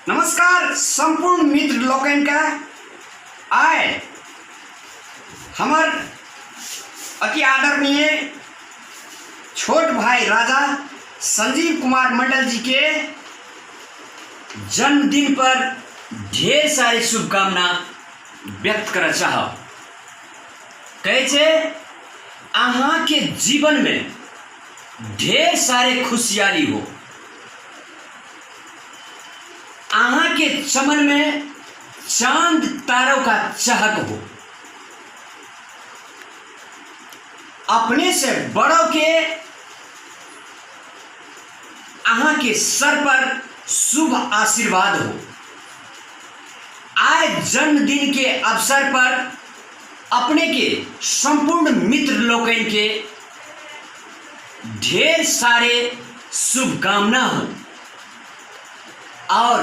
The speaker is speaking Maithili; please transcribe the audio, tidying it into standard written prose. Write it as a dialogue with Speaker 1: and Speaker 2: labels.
Speaker 1: नमस्कार सम्पूर्ण मित्र लोकनिके। आइ हमर अति आदरणीय छोट भाई राजा संजीव कुमार मंडल जी के जन्मदिन पर ढेर सारे शुभकामना व्यक्त करऽ चाहब। कहै छै अहाँके जीवनमे ढेर सारे खुशहाली हो, अहाँ के चमन में चांद तारों का चहक हो, अपने से बड़ों के अहाँ के सर पर शुभ आशीर्वाद हो। आय जन्मदिन के अवसर पर अपने के संपूर्ण मित्र लोकनि के ढेर सारे शुभकामना हो। और